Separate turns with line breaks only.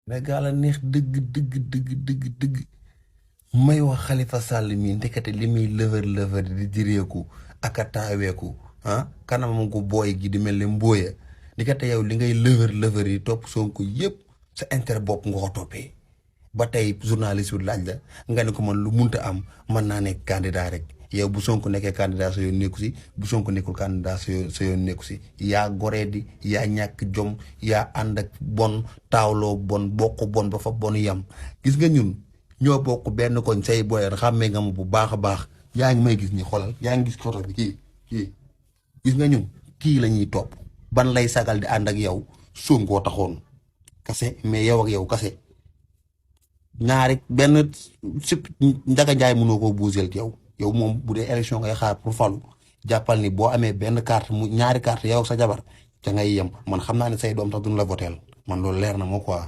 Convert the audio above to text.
Sénégal a neex dëgg dëgg dëgg dëgg dëgg may wax Khalifa Sall mi ndekete li muy lëvër di direeku ak a taaweeku ah kanamam gu booy gi di mel ne mbooya ndekete yow li ngay lëvër yi topp Sonko yëpp sa intérêt bopp nga ko toppee ba tey journaliste bi laaj la nga ne ko man lu munta am mën naa nekk candidat rek yow bu Sonko nekkee candidat sa yoon nekku si bu Sonko nekkul candidat sa yoon nekku si yaa goree di yaa ñàkk jom yaa ànd ak bon taawloo bon bokk bon ba fa bon yam gis nga ñun ñoo bokk benn koñ say boyar xàmmee nga ma bu baax a baax yaa ngi may gis ni xoolal yaa ngi gis photo bi kii gis nga ñun kii la ñuy topp ban lay sagal di ànd ak yow Sonko taxoon kase mais yow ak yow kase ñaari benn sip Njaga Njaay mënoo koo buuseel yow yow moom bu dee élection ngay xaar pour falu jàppal ni boo amee benn carte mu ñaari carte yow ak sa jabar ca ngay yem man xam naa ne say doom tax duñ la voteel man loolu leer na ma quoi